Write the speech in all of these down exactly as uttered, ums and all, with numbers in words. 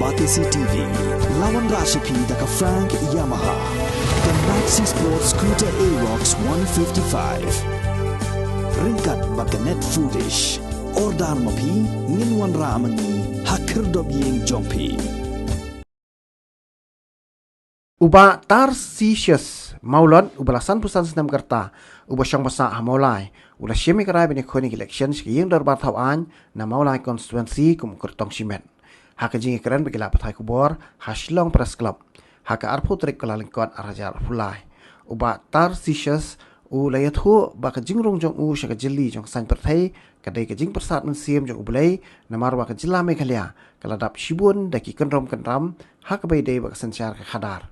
Batesi T V, la wanrah sha phi da ka Frank Yamaha, ka Maxi Sport Scooter Aerox one fifty-five. Ryngkat bad ka Net Foodish. Order ma phi, ngin wanrah ma ngi ha khyrdop ïing jong phi. U Bah Tarcisius Mawlot, uba la sanphew san snem ka rta, uba shong basa ha Mawlai, u la shim ïa ka rai ban ïakhun ïa ka election sha ka ïing dorbar thaw aiñ na Mawlai constituency kum u kyrtong shimet. Ha ka jingïakren bad ki lad pathai khubor ha Shillong Press Club ha ka arphew tarik Kyllalyngkot arhajar arphew lai, u Bah Tarcisius u la ïathuh ba ka jingrung jong u sha ka jylli jong ka saiñ pyrthei ka dei ka jingpyrsad mynsiem jong U Blei, namar ba ka jylla Meghalaya ka la dap shibun da ki kynrum kynram ha kaba ïadei bad ka synshar ka khadar.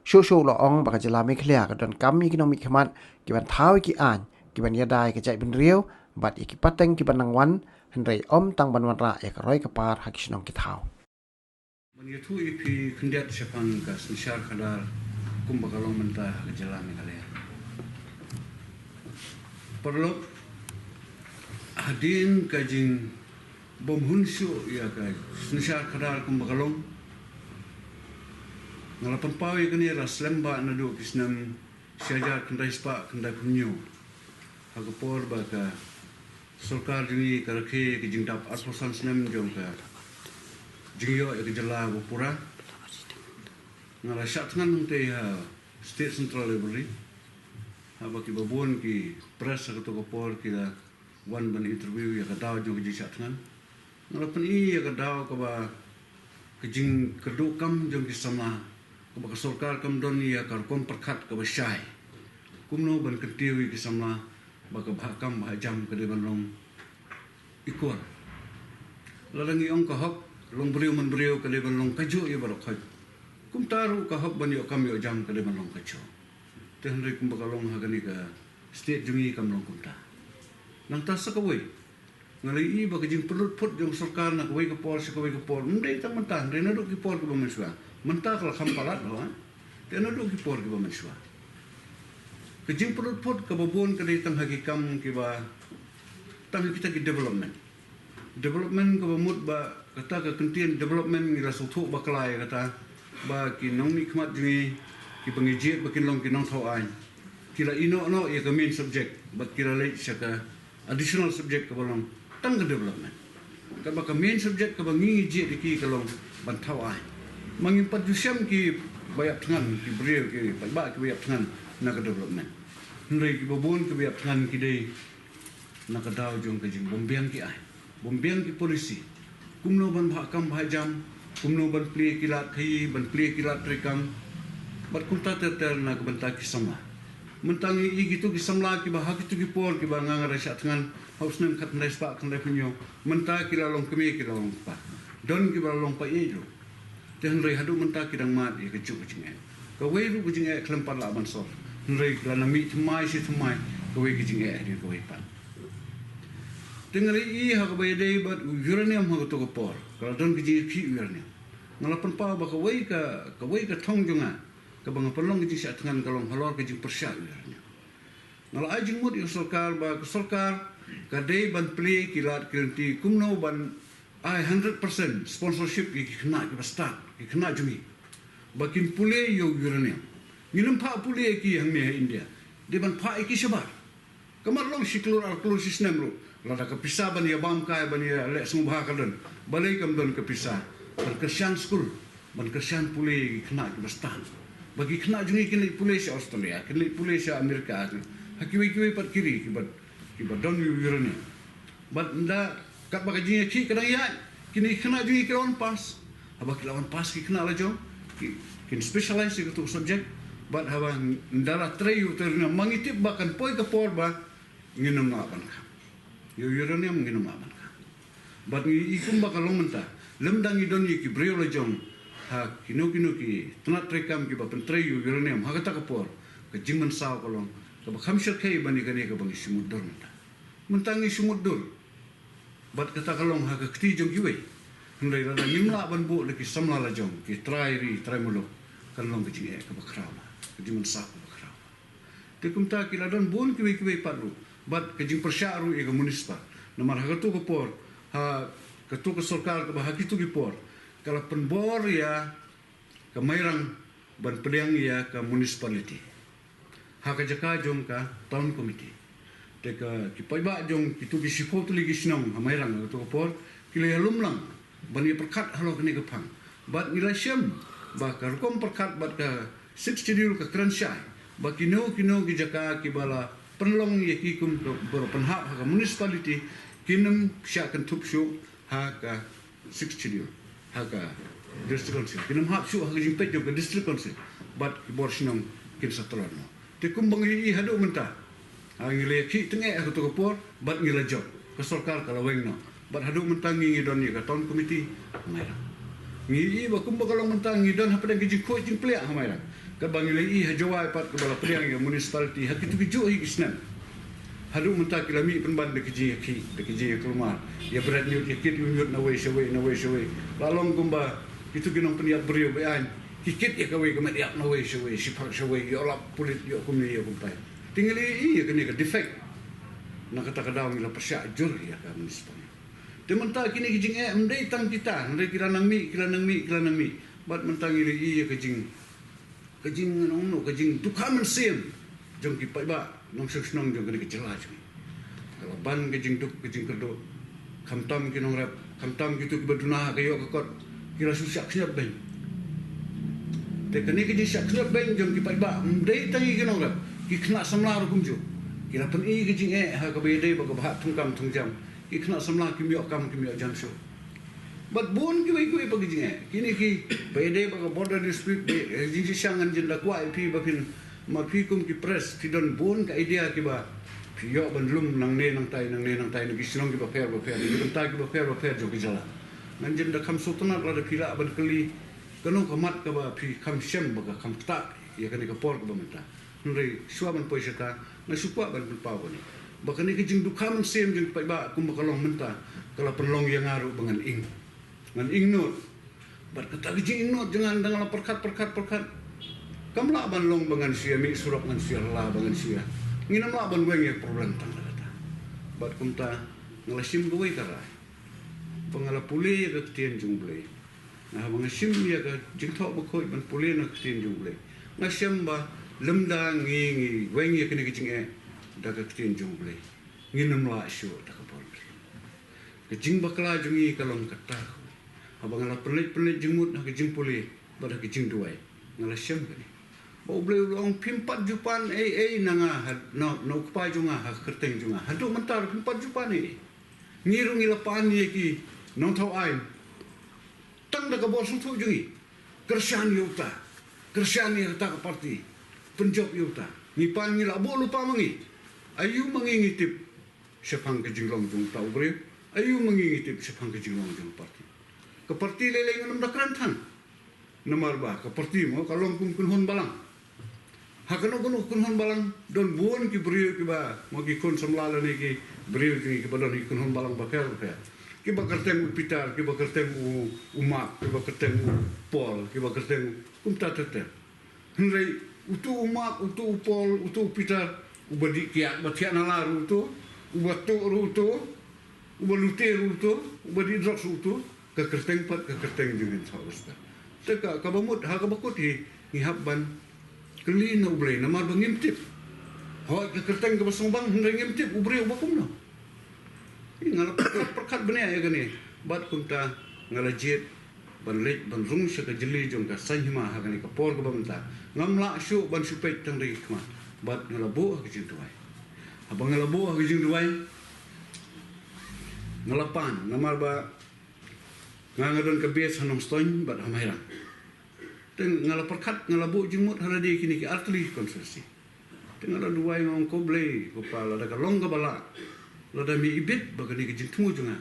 Shuh shuh u la ong ba ka jylla Meghalaya ka donkam ïa ki nongmihkhmat kiban thaw ïa ki aiñ, kiban ïada ïa ka jaitbynriew bad ïa ki pateng kiban nang wan, hynrei ym tang ban wanrah ïa ka roi ka par ha ki shnong ki thaw. Ban ïathuh ïa phi khyndiat shaphang ka synshar khadar kumba ka long mynta ha ka jylla Meghalaya. Paralok, hadien ka jingbymhun shuh ïa ka synshar khadar kumba ka long, nga la pynpaw ïa kane la slem bha naduh ki snem shi hajar khyndai spah khyndaiphew hynñiew, ha ka por ba ka sorkar jong ngi ka rakhe ka jingdap arphew san snem jong ka jingïoh ïa ka jylla ba pura. Nga la shah thngan hangtei ha State Central Library, haba kiba bun ki press ha kato ka por ki la wan ban interview ïa ka daw jong ka jingshah thngan. Nga la pyni ïa ka daw kaba ka jingkyrduh kam jong ki samla, kaba ka sorkar kam don ïa ka rukom pyrkhat kaba shai kumno ban kyntiew ïa ki samla ba ka bha kam bha jam ka dei ban long equal. Lada ngi ong ka hok long briew man briew ka dei ban long kajuh ïa baroh khoit. Kumta ruh ka hok ban ïoh kam ïoh jam ka dei ban long kajuh. Te hynrei kumba ka long ha kane ka state jong ngi kam long kumta. Nangta sa kawei, nga la ïohi ba ka jingpynlut phut jong sorkar na kawei ka por sha kawei ka por, ym dei tang mynta, hynrei naduh ki por kiba mynshuwa. Mynta ka la kham palat, ho, eh? Te naduh ki por kiba mynshuwa ka jingpynlut phut kaba bun ka dei tang ha ki kam kiba, tang ha kita ki development. Development kaba mut ba kata ka kyntien development ngi la sngewthuh bakla ïa kata, ba ki nongmihkhmat jong ngi kiba ngi jied ba kin long ki nongthaw aiñ, ki la ïeh noh noh ïa ka main subject bad ki la leit sha ka additional subject kaba long tang ka development. Kaba ka main subject kaba ngi ngi jied ïa ki ka long ban thaw aiñ. Ma ngim pat ju shem kiba ïap thngan, ki briew ki paidbah kiba ïap thngan na ka development. Hynrei kiba bun kiba ïap thngan ki dei na ka daw jong ka jingbymbiang ki aiñ, bymbiang ki policy, kumno ban bha kam bha jam, kumno ban plie ki lad khaïi, ban plie ki lad treikam, bad kumta ter ter na ka bynta ki samla. Mynta ngi ïohi kito ki samla kiba ha kito ki por kiba nga nga la shah thngan ha u snem khatkhyndai spah khyndaiphew hynñiew, mynta ki la long kmie ki la long kpa. Don kiba la long paid ruh. Te hynrei haduh mynta ki dang mad ïa kajuh ka jingeh. Kawei ruh ka jingeh khlem pat lah ban solve. Hynrei ki la na mih thymmai shi thymmai kawei ka jingeh hadien kawei pat. Te nga la ïohi ha kaba ïadei bad u uranium ha kato ka por, ka la don ka jingïakhih uranium. Nga la pynpaw ba kawei ka, kawei ka thong jong nga kaba nga pynlong ka jingshah thngan ka long halor ka jingpyrshah uranium. Nga la ai jingmut ïa ka sorkar ba ka sorkar ka dei ban plie ki lad ki lynti kumno ban ai hundred percent sponsorship ïa ki khynnah kiba stad, ki khynnah jong ngi, ba kin pule ïa u uranium. Ngin ym phah pule ïa ki hangne ha India, dei ban phah ïa ki shabar. Ka mat long shi klur ar klur shi snem ruh, lada ka pisa ban ïa bam kai ban ïa leh sngewbha ka don, balei kam don ka pisa ban kyrshan skul, ban kyrshan pule ïa ki khynnah kiba stad, ba ki khynnah jong ngi kin leit pule sha Australia, kin leit pule sha Amerika, ha kiwei kiwei pat ki ri kiba, kiba don ïa u uranium. Bad ynda katba ka jingïakhih ka dang ïaid, kine ki khynnah jong ngi ki la wan pass. Haba ki la wan pass ki khynnah la jong, ki, kin specialize ïa kato ka subject. Bad haba ynda la trei ïa u uranium, ma ngi tip ba kan poi ka por ba ngin ym lah ban kham. Ïa u uranium ngin ym lah ban kham. Bad ngi ïohi kumba ka long mynta, lymda ngi don ïa ki briew la jong ha kino kino ki tnat treikam kiba pyntrei ïa u uranium ha kata ka por, ka jingmynsaw ka long kaba kham shyrkhei ban ïa kane kaba ngi shu mutdur mynta. Mynta ngi shu mutdur. Bad kata ka long ha ka kti jong kiwei. Hynrei lada ngim lah ban buh da ki samla la jong, ki trai ri trai muluk, kan long ka jingeh kaba khraw bha, ka jingmynsaw kaba khraw bha. Te kumta ki la don bun kiwei kiwei pat ruh, bad ka jingpyrshah ruh ïa ka municipal. Namar ha kato ka por, ha kato ka sorkar kaba ha kito ki por, Ka la pynbor ïa ka Mairang ban pdiang ïa ka municipality ha ka jaka jong ka town committee. Te ka ki paidbah jong kitu ki shiphew tylli ki shnong ha Mairang ha kato ka por ki la ïalum lang ban ïa pyrkhat halor kane ka phang. Bad ngi la shem ba ka rukom pyrkhat bad ka Sixth Schedule ka kren shai ba kino kino ki jaka kiba la pynlong ïa ki kum ka bor pynhap ha ka municipality kin ym shah kynthup shuh ha ka Sixth Schedule, ha ka District Council. Kin ym hap shuh ha ka jingpeit jong ka District Council. Bad ki bor shnong kin sa tlot noh. Te kumba ngi ïohi haduh mynta, ha, ngi la ïakhih tyngeh ha kato ka por bad ngi la jop. Ka sorkar ka la weng noh. Bad haduh mynta ngi ngi don ïa ka town committee ha Mairang. Ngi ïohi ba kumba ka long mynta ngi don hapdeng ka jingkhuid jingpliah ha Mairang. Katba ngi la ïohi ha Jowai pat kaba la pdiang ïa municipality ha kitu ki juh hi ki snem. Haduh mynta ki la mih pynban da ki jingïakhih, da ki jingïakulmar. Ïa bret ñiut, ïa kit ñiut nawei shawei, nawei shawei. La long kumba kitu ki nongpynïap briew ba aiñ ki kit ïa kawei ka met ïap nawei shawei, shiphang shawei, ïoh lap pulit, ïoh kumne, ïoh kumtai. Te ngi la ïohi ïa kane ka defect. Na kata ka daw ngi la pyrshah jur ïa ka municipal. Te mynta kine ki jingeh ym dei tang kita, hynrei ki la nang mih, ki la nang mih, ki la nang mih. Bad mynta ngi la ïohi ïa ka jing, ka jing nongno, ka jingdukha mynsiem jong ki paidbah nongshong shnong jong kane ka jylla jong ngi. Ka la ban ka jingduk ka jingkyrduh. Khamtam ki nongrep, khamtam kitu kiba duna ha ka ïoh ka kot, ki la shu shah khñiot beiñ. Te kane ka jingshah khñiot beiñ jong ki paidbah ym dei tang ïa ki nongrep, ki khynnah samla ruh kumjuh. Ki la pyni ka jingeh ha kaba ïadei bad kaba hap thungkam thungjam. Ki khynnah samla kim ïoh kam, kim ïoh jam shuh. Bad bun kiwei kiwei pat ki jingeh. Kine kiba ïadei bad ka border dispute, ba, eh, jingshisha ngan jin da kwah ïa phi ba phin, ma phi kum ki press phi don bun ka idea kiba phi ïoh ban lum nangne nangtai, nangne nangtai, na ki shnong kiba pher ba pher, na ki bynta kiba pher ba pher jong ki jylla. Ngan jin da kham sngewtynnat lada phi lah ban kylli kano ka mat kaba phi kham shem ba ka kham ktah ïa kane ka por kaba mynta. Hynrei shuwa ban poi shata, nga shu kwah ban pynpaw kane. Ba kane ka jingdukha mynsiem jong ki paidbah kumba ka long mynta, ka la pynlong ïa nga ruh ba ngan ing. Ngan ing nud. Bad kata ka jinging nud jong nga, ynda nga la pyrkhat, pyrkhat, pyrkhat, kam lah ban long ba ngan shu ïa mih surok, ngan shu ïa la, ba ngan shu ïa. Ngin ym lah ban weng ïa ka problem tang da kata. Bad kumta nga la shim kawei ka rai. Ba nga la pule ïa ka ktien jong U Blei. Nga, haba nga shim ïa ka jingthoh bakhuid ban pule na ka ktien jong U Blei, nga shem ba lymda ngi, ngi weng ïa kane ka jingeh da ka ktien jong U Blei, ngin ym lah shuh da ka bor. Ka jingbakla jong ngi ka long kata. Haba nga la pynleit, pynleit jingmut ha ka jingpule bad ha ka jingduwai, nga la shem kane. Ba U Blei u la ong phim pat ju pan ei ei na nga, ha, na, na u Kpa jong nga ha ka kyrteng jong nga. Haduh mynta ruh phim pat ju pan ei ei. Ngi ruh ngi la pan ïa ki nongthaw aiñ tang da ka bor sngewthuh jong ngi. Kyrshan ïa uta, kyrshan ïa kata ka party, pynjop ïa uta. Ngi pan, ngi la buh lypa ma ngi. Aïu ma ngi ngi tip shaphang ka jinglong jong uta u briew? Aïu ma ngi ngi tip shaphang ka jinglong jong ka party? Ka party lei lei ngan ym da kren than. Namar ba ka party mo ka long kum kynhun balang. Ha kano kano kynhun balang don bun ki briew kiba, mo, ki khun samla lane ki briew jong ngi kiba don ki kynhun balang bapher bapher. Kiba kyrteng u Peter, kiba kyrteng u, u Mark, kiba kyrteng u Paul, kiba kyrteng kumta ter ter. Hynrei utu u Mark, utu u Paul, utu u Peter, uba dih kiad ba thiah nala ruh utu, uba tuh ruh utu, uba lute ruh utu, uba dih drugs ruh utu, ka kyrteng pat ka kyrteng jong ngi ha ka gospel. Te ka, kaba mut ha kaba kut hi ngi hap ban kylli na U Blei namar ba ngim tip. Hooid ka kyrteng kaba sngewbang hynrei ngim tip u briew uba kumno. Nga la pyrkhat, pyrkhat bniah ïa kane. Bad kumta nga la jied ban leit ban rung sha ka jylli jong ka saiñ hima ha kane ka por kaba mynta. Ngam lah shuh ban shu peit tang da ki khmat. Bad nga la buh ha ka jingduwai. Haba nga la buh ha ka jingduwai, nga la pan namar ba nga, nga don ka base ha Nongstoiñ bad ha Mairang. Te nga la pyrkhat, nga la buh jingmut ha lade kine ki artylli ki constituency. Te nga la duwai, nga ong, ko Blei, ko Pa, lada ka long kaba lah, lada me ibit ba kane ka jingthmu jong nga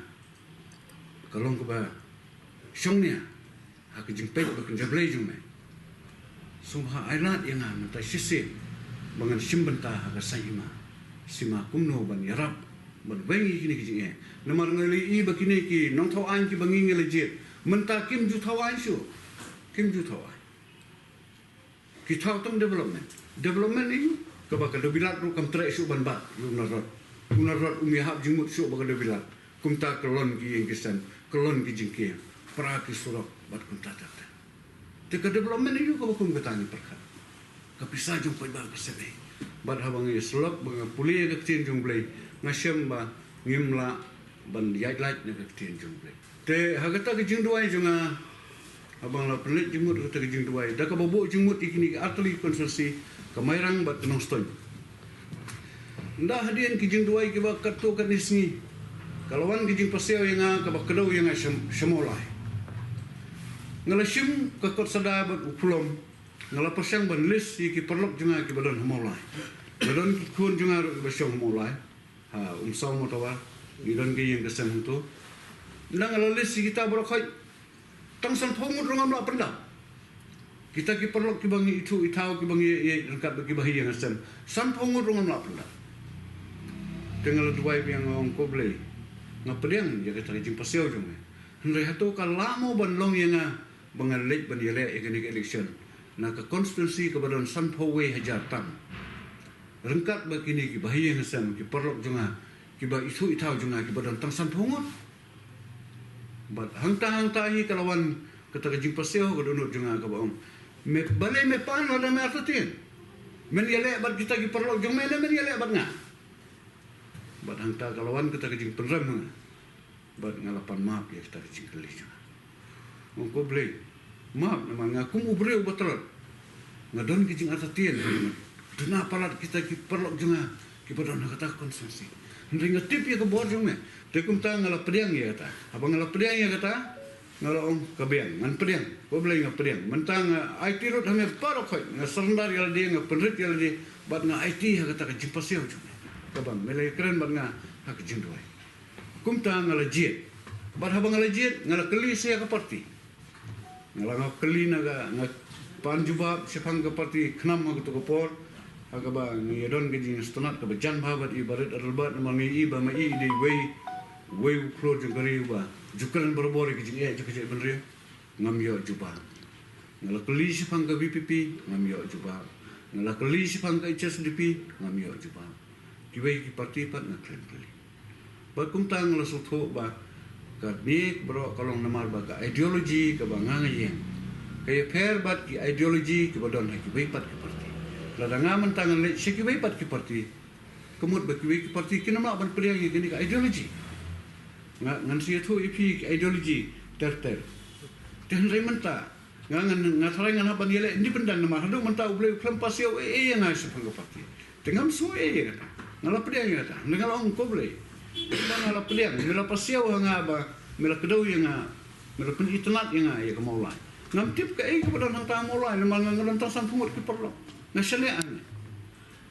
ka long kaba shongnia ha ka jingpeit ba kynja Blei jong me, sngewbha ai lad ïa nga mynta shisien ba ngan shim bynta ha ka saiñ hima, sima kumno ban ïarap ban weng ïa kine ki jingeh. Namar nga la ïohi ba kine ki nongthaw aiñ kiba ngi, ngi la jied mynta kim ju thaw aiñ shuh. Kim ju thaw aiñ. Ki thaw tang development. Development ïa u, kaba ka Dewbilat ruh kam treh shuh ban bat ïa u Natrot. U Natrot um ïahap jingmut shuh ba ka Dewbilat. Kumta kyllon ki ïing ki sem, kyllon ki jingkieng. pra ki surok bad kumta ter ter. Te ka development aïu kaba kum kata ngi pyrkhat? Ka pisa jong paidbah ka sep ei. Bad haba ngi ïasyllok ba nga pule ïa ka ktien jong U Blei, nga shem ba ngim lah ban ïaid lait na ka ktien jong U Blei. Te ha kata ka jingduwai jong nga, haba nga la pynleit jingmut ha kata ka jingduwai, da kaba buh jingmut ïa kine ki artylli ki constituency, ka Mairang bad ka Nongstoiñ. Ynda hadien ki jingduwai kiba katto katne sngi, ka la wan ka jingpasiaw ïa nga kaba kdew ïa nga sha, sha Mawlai. Nga la shim ka kot sada bad u phlom, nga la pyrshang ban list ïa ki paralok jong nga kiba don ha Mawlai. Nga don ki khun jong nga ruh kiba shong ha Mawlai. Ha Umsaw Mawtawar, ngi don ki ïing ka sem hangto. Ynda nga la list ïa kita baroh khoit, tang sanphew ngut ruh ngam lah pyndap. Kita ki paralok kiba ngi ithuh ithaw, kiba ngi ïeit ryngkat bad kiba ha ïing ha sem, sanphew ngut ruh ngam lah pyndap. Te nga la duwai biang, nga ong, ko Blei, nga pdiang ïa kata ka jingpasiaw jong me. Hynrei hato ka lah mo ban long ïa nga ba ngan leit ban ïaleh ïa kane ka election na ka constituency kaba don sanphew wei hajar tam, ryngkat bad kine kiba ha ïing ha sem, ki paralok jong nga, kiba ithuh ithaw jong nga, kiba don tang sanphew ngut? Bad hangta hangta hi ka la wan kata ka jingpasiaw ka dohnud jong nga kaba ong, me, balei me pan lada me artatien? Men ïaleh bad kita ki paralok jong me ne men ïaleh bad nga? Bad hangta ka la wan kata ka jingpynrem ha nga. Bad nga la pan map ïa kata ka jingkylli jong nga. Nga ong, ko Blei, map namar nga kum u briew uba tlot, nga don ki jingartatien, duna palat kita ki paralok jong nga kiba don ha kata ka constituency. Hynrei nga tip ïa ka bor jong me. Te kumta nga la pdiang ïa kata. Haba nga la pdiang ïa kata, nga la ong, ka biang, ngan pdiang. Ko Blei, nga pdiang. Mynta nga aiti lut ha me baroh khoit, nga surrender ïa lade, nga pynrit ïa lade, bad nga aiti ha kata ka jingpasiaw jong me, kaba me la ïakren bad nga ha ka jingduwai. Kumta nga la jied. Bad haba nga la jied, nga la kylli sa ïa ka party. Nga la, nga kylli na ka, nga pan jubab shaphang ka party khnang ha kato ka por, ha kaba ngi ïadon ka jingsngewtynnat kaba jan bha bad i Bah Rit Adelbert, namar ngi i ba ma i i dei wei, wei u khlur jong ka ri uba ju kren barabor ïa ka jingeh jong ka jaitbynriew. Ngam ïoh jubab. Nga la kylli shaphang ka V P P, ngam ïoh jubab. Nga la kylli shaphang ka H S D P, ngam ïoh jubab. Kiwei ki party pat nga khlem kylli. Bad kumta nga la sngewthuh ba kane baroh ka long namar ba ka ideology kaba nga nga ïeng ka ïapher bad ki ideology kiba don ha kiwei pat ki party. Lada nga mynta ngan leit sha kiwei pat ki party, ka mut ba kiwei ki party kin ym lah ban pdiang ïa kane ka ideology. Nga, ngan sa ïathuh ïa phi ki ideology ter ter. Te hynrei mynta nga, ngan, nga tharai ngan hap ban ïaleh independent namar haduh mynta U Blei u khlem pasiaw ei ei ïa nga shaphang ka party. Te ngam sngew ei ei ïa kata. Nga la pdiang ïa kata. Hynrei nga la ong, ko Blei, ba nga la pdiang, me la pasiaw ha nga ba me la kdew ïa nga, me la pynitynnad ïa nga ïa ka Mawlai. Ngam tip kaei kaba don hangta ha Mawlai namar nga, nga don tang sanphew ngut ki paralok. Nga shaniah hangne.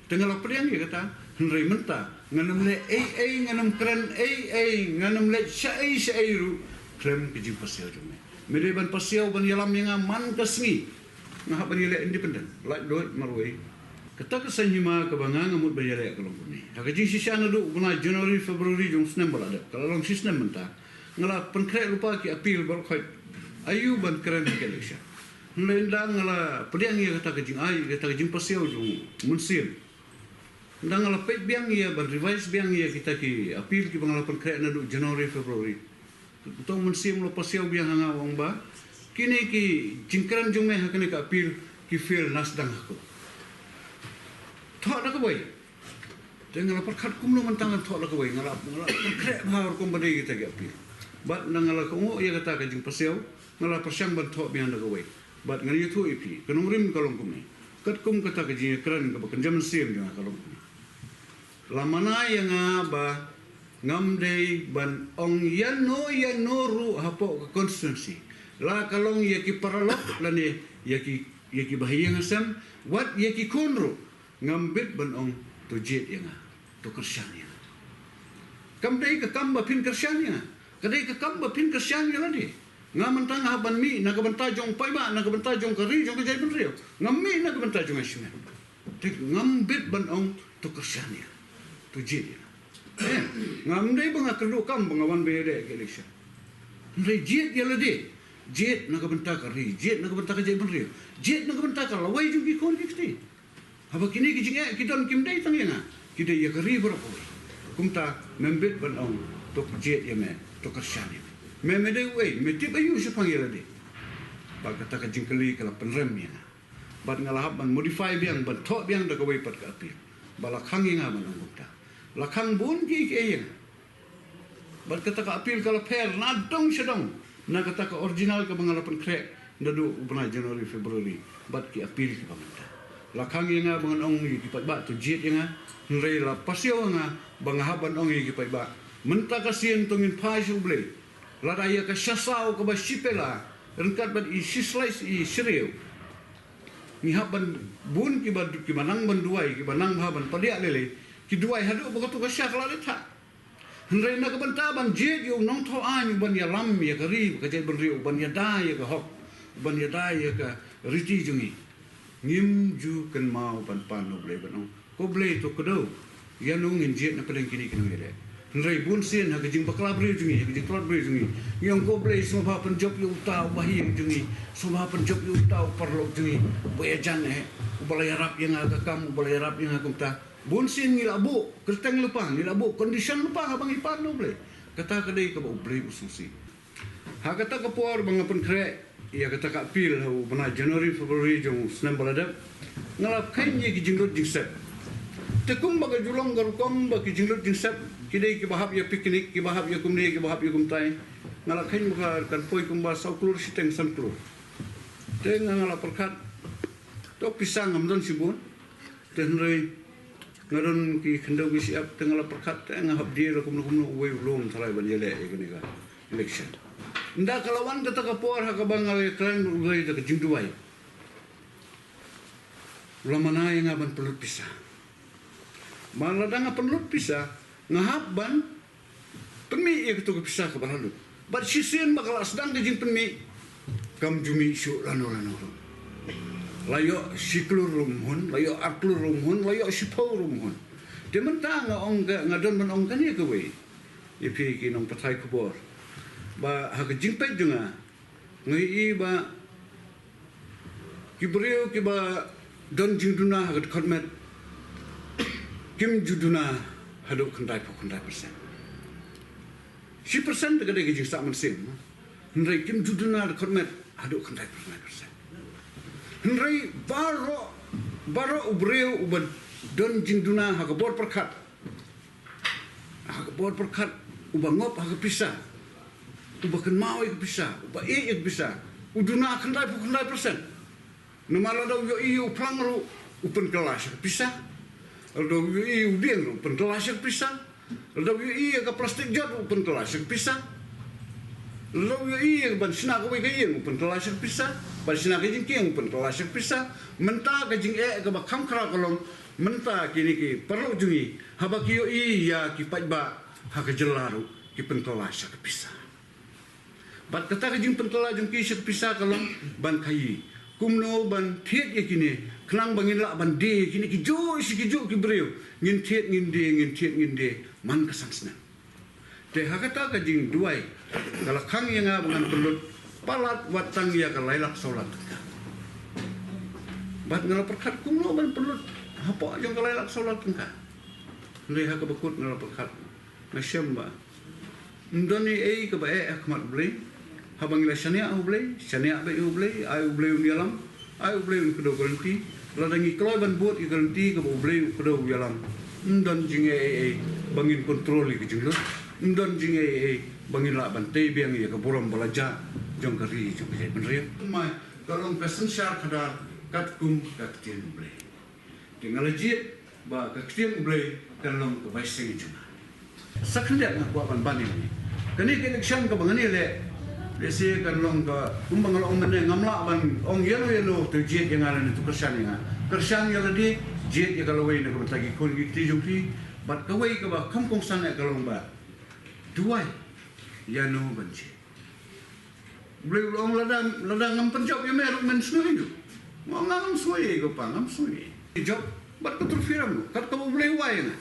Te nga la pdiang ïa kata, hynrei mynta ngan ym leh ei ei, ngan ym kren ei ei, ngan ym leit shaei shaei ruh khlem ka jingpasiaw jong me. Me dei ban pasiaw ban ïalam ïa nga man ka sngi nga hap ban ïaleh independent, laitluid marwei. Kata ka saiñ hima kaba nga nga mut ban ïaleh ka long kumne. Ha ka jingshisha naduh u bnai January, February jong u snem ba la dep, ka la long shisnem mynta, nga la pynkhreh lypa ki appeal baroh khoit aïu ban kren ha ka election. Hynrei ynda nga la pdiang ïa kata ka jingai, kata ka jingpasiaw jong u Mynsiem, ynda nga la peit biang ïa ban revise biang ïa kita ki appeal kiba nga la pynkhreh naduh January, February, uta u Mynsiem u la pasiaw biang ha nga, u ong ba kine ki jingkren jong me ha kane ka appeal ki fail na sdang ha court. Thoh da kawei. Te nga la pyrkhat, kumno mynta ngan thoh da kawei? Nga la, nga la pynkhreh bha rukom ba dei kita ki appeal. Bad ynda nga la kohnguh ïa kata ka jingpasiaw, nga la pyrshang ban thoh biang da kawei. Bad ngan ïathuh ïa phi, ka nongrim ka long kumne. Katkum kata ka jingïakren kaba kynja mynsiem jong nga ka long kumne. La mana ïa nga ba ngam dei ban ong ïano ïano ruh hapoh ka constituency, la ka long ïa ki paralok lane ïa ki, ïa kiba ha ïing ha sem, wat ïa ki khun ruh. Ngam bit ban ong to jied ïa nga, to kyrshan ïa nga. Kam dei ka kam ba phin kyrshan ïa nga. Ka dei ka kam ba phin kyrshan ïa lade. Nga mynta nga hap ban mih na ka bynta jong u paidbah, na ka bynta jong ka ri, jong ka jaitbynriew. Ngam mih na ka bynta jong nga shimet. Te ngam bit ban ong to kyrshan ïa nga, to jied ïa nga. Eh, ngam dei ba nga kyrduh kam ba nga wan ban ïaleh ka election. Hynrei jied ïa lade. Jied na ka bynta ka ri, jied na ka bynta ka jaitbynriew, jied na ka bynta ka lawei jong ki khun ki kti. Haba kine ki jingeh ki don, kim dei tang ïa nga, ki dei ïa ka ri baroh kawei. Kumta mem bit ban ong to jied ïa me, to kyrshan ïa me. Me, me dei uei, me tip aïu shaphang ïa lade? Bad kata ka jingkylli ka la pynrem ïa nga. Bad nga la hap ban modify biang, ban thoh biang da kawei pat ka appeal. Ba la khang ïa nga ban ong kumta. La khang bun kiei kiei ïa nga. Bad kata ka appeal ka la pher na dong sha dong na kata ka original kaba nga la pynkhreh naduh u bnai January, February bad ki appeal kiba mynta. La khang ïa nga ba ngan ong ïa ki paidbah to jied ïa nga, hynrei la pasiaw ïa nga ba nga hap ban ong ïa ki paidbah, mynta ka sien to ngin phai sha U Blei. Lada ïa ka sha saw kaba shi pela ryngkat bad i shi slai i shi riew, ngi hap ban, bun kiba, kiba nang ban duwai, kiba nang bha ban padiah lei lei, ki duwai haduh ba katu ka sha ka la leit ha. Hynrei na ka bynta ban jied ïa u nongthaw aiñ uban ïalam ïa ka ri bad ka jaitbynriew, uban ïada ïa ka hok, uban ïada ïa ka riti jong ngi, ngim ju kynmaw ban pan na U Blei ban ong, ko Blei to kdew, ïano ngin jied na pdeng kine ki nongïaleh. Hynrei bun sien ha ka jingbakla briew jong ngi, ha ka jingtlot briew jong ngi, ngi ong, ko Blei sngewbha pynjop ïa uta uba hi jong ngi, sngewbha pynjop ïa uta u paralok jong ngi uba ïajan eh, uba la ïarap ïa nga ka kam, uba la ïarap ïa nga kumta. Bun sien ngi la buh kyrteng lypa, ngi la buh condition lypa haba ngi pan na U Blei. Kata ka dei kaba U Blei u sngewsih. Ha kata ka por ba nga pynkhreh ïa kata ka appeal ha u bnai January, February jong u snem ba la dep, nga la kheiñ ïa ki jinglut jingsep. Te kumba ka ju long ka rukom ba ki jinglut jingsep ki dei kiba hap ïa picnic, kiba hap ïa kumne, kiba hap ïa kumtai. Nga la kheiñ ba kan poi kumba saw klur shiteng san klur. Te nga, nga la pyrkhat, to pisa ngam don shibun. Te hynrei nga don ki khyndew ki shyiap, te nga la pyrkhat, te nga hap die la kumno kumno, uwei u lum tharai ban ïaleh ïa kane ka election. Ynda ka la wan kata ka por ha kaba nga la ïakren bad U Blei da ka jingduwai, u la mana ïa nga ban pynlut pisa. Ba lada nga pynlut pisa, nga hap ban pynmih ïa kato ka pisa kaba la lut. Bad shisien ba ka la sdang ka jingpynmih, kam ju mih shuh lano lano ruh. La ïoh shi klur ruh ym hun, la ïoh ar klur ruh ym hun, la ïoh shiphew ruh ym hun. Te mynta nga ong ka, nga don ban ong kane kawei ïa phi ki nongpathai khubor, ba ha ka jingpeit jong nga, nga ïohi ba ki briew kiba don jingduna ha ka dkhot met kim ju duna haduh khyndaiphew khyndai percent. Shi percent te ka dei ka jingsah mynsiem, hynrei kim ju duna dkhot met haduh khyndaiphew khyndai percent. Hynrei baroh, baroh u briew uba don jingduna ha ka bor pyrkhat, ha ka bor pyrkhat, uba ngop ha ka pisa, uba kynmaw ïa ka pisa, uba ïeit ïa ka pisa, u duna khyndaiphew khyndai percent. Namar lada u ïohi ïa u phlang ruh u pynkylla sha ka pisa. Lada u ïohi ïa u dieng ruh u pynkylla sha ka pisa. Lada u ïohi ïa ka plastik jot ruh u pynkylla sha ka pisa. Lada u ïohi ïa ka ban shna kawei ka ïing u pynkylla sha ka pisa. Ban shna ka jingkieng u pynkylla sha ka pisa. Mynta ka jingeh kaba kham khraw ka long, mynta kine ki paralok jong ngi, haba ki ïohi ïa ki paidbah ha ka jylla ruh ki pynkylla sha ka pisa. Bad kata ka jingpynkylla jong ki sha ka pisa ka long ban khaïi, kumno ban thied ïa kine, khnang ba ngin lah ban die ïa kine kijuh shi kijuh ki briew. Ngin thied ngin die, ngin thied ngin die man ka san snem. Te ha kata ka jingduwai ka la khang ïa nga ba ngan pynlut palat wat tang ïa ka lai lak saw lak tyngka. Bad nga la pyrkhat kumno ban pynlut hapoh jong ka lai lak saw lak tyngka. Hynrei ha kaba kut nga la pyrkhat, nga shem ba ym don ei ei kaba eh ha khmat U Blei. Haba ngi la shaniah ha U Blei, shaniah beit ha U Blei, ai U Blei un ïalam, ai U Blei un kdew ka lynti. Lada ngi kloi ban bud ïa ka lynti kaba U Blei u kdew u ïalam, ym don jingeh ei ei ba ngin kontrol ïa ka jinglut. Ym don jingeh ei ei ba ngin lah ban tei biang ïa ka burom ba la jah jong ka ri jong ka jaitbynriew. Kumne ka long ka synshar khadar katkum ka ktien U Blei. Te nga la jied ba ka ktien U Blei kan long ka bai seng jong nga. Sa khyndiat nga kwah ban ban ïa kane. Kane ka election kaba ngan ïaleh, lehse kan long ka, kumba nga la ong mynne, ngam lah ban ong ïano ïano to jied ïa nga lane to kyrshan ïa nga. Kyrshan ïa lade, jied ïa ka lawei na ka bynta ki khun ki kti jong phi. Bad kawei kaba kham kongsan eh ka long ba duwai ïano ban jied. U Blei u la ong, lada, lada ngam pynjop ïa me ruh men sngew ïa u. Nga ong, ngam sngew ïa u, ko Pa, ngam sngew ïa u. Jop bad ka trophy ram ruh, kat kaba U Blei u ai ïa nga.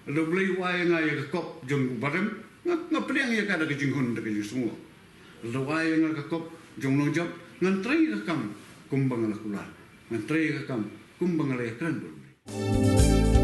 Lada U Blei u ai ïa nga ïa ka kop jong u barem, nga, nga pdiang ïa ka da ka jinghun, da ka jingsngew. Lada u ai ïa nga ka kop jong u nongjop, ngan trei ïa ka kam kumba nga la kular. Ngan trei ïa ka kam kumba nga la ïakren bad U Blei.